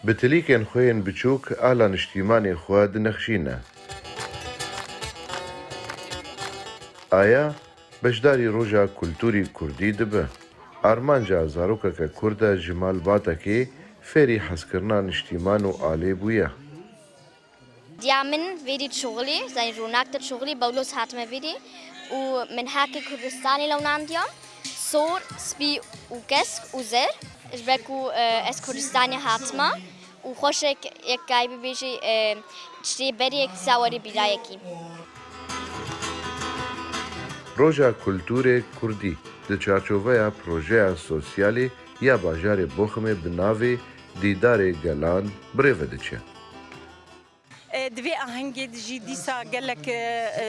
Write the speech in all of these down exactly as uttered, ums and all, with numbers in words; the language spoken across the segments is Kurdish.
Bi tilîkên xwe yên biçûk ala niştîmanê xwe dinexşîne. Aya beşdarî Roja Kultûrî Kurdî dibe. Armanca zarokeke Kurd e ji malbatekê fêrî hezkirina niştîman û alê bûye. Diya min vêrî çuxulî, zanî rûnak de çuxulî, bawlos hatime vêrî û min hakê Kurdistanê lewnandiya, sor, spî û kesk û zer. Ji ber ku, e, ez Kurdistanê hatime û xweşek yek kayî bibêjî, e, tiştê berê yek dîsa werî bîrayekî. Roja Kultûrê Kurdî di çarçoveya projeya sosyalê ya bajarê Boximê bi navê Dîdarê Gelan bi rê ve diçe. E, di vê ahengê de jî dîsa gelek, e, e,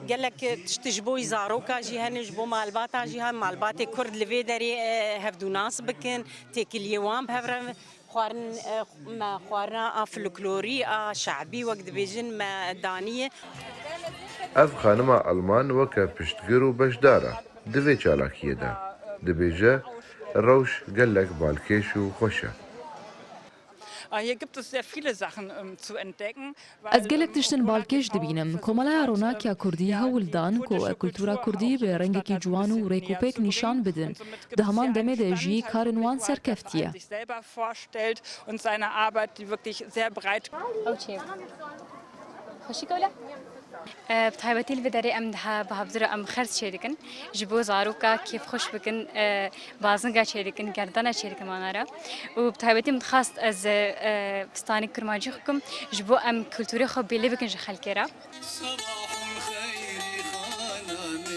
gelek tişt ji bo zaroka jî hene, ji bo malbatan jî hene. Malbatê Kurd li vê derê, e, hevdûnas bikin, têkiliyê wan bi hev re xwarin, e, me xwarina a folklorî, a şe'bî wek dibêjin me daniye. Ev xanima Alman weke piştgir û beşdar e di vê çalakiyê de. Dibêje, rewş gelek balkêş û xweş e. Ah, hier gibt es sehr viele Sachen, ähm, zu entdecken, weil, ähm, Ronak ist auch, ähm, eine Kultur, die, ähm, sehr breit aufgestellt ist und seine Arbeit, die wirklich sehr breit aufgestellt ist und seine Arbeit, die wirklich sehr breit aufgestellt ist. Dibînim. Komeleya Ronakiya Kurdî hewl dan ku kultura kurdî bi rengekî ciwan û rêkûpêk nîşan bidin. Di heman demê de jî karên wan serkeftiye. Ew çi ye? Xweşik e wele? E, bi taybetî li vê derê em diha bi hevdira em xerc çêdikin. Ji bo zaroka kêfxweş bikin, e, bazinga çêdikin, gerdana çêdikin wana re. Û bi taybetî min dixwast ez, e, pistanê kurmancî xwe bikim, ji bo em kulturê xwe bêlê bikin ji xelkê re.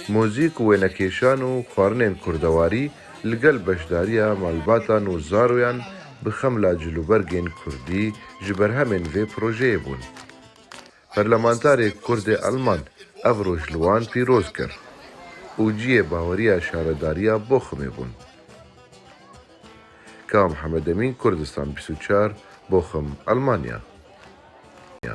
Muzîk û wênekêşan û xwarinên kurdewarî li gel beşdariya malbatan û zaroyan bi xemla cilûbergên kurdî ji berhemên vê projeyê bûn. Perlemantarê Kurdê Elman ev roj li wan pîroz kir û cihê baweriya şaredariya Boximê bûn. Ka Mihemed Emîn, Kurdistan bîst û çar, Boxim, Elmanya.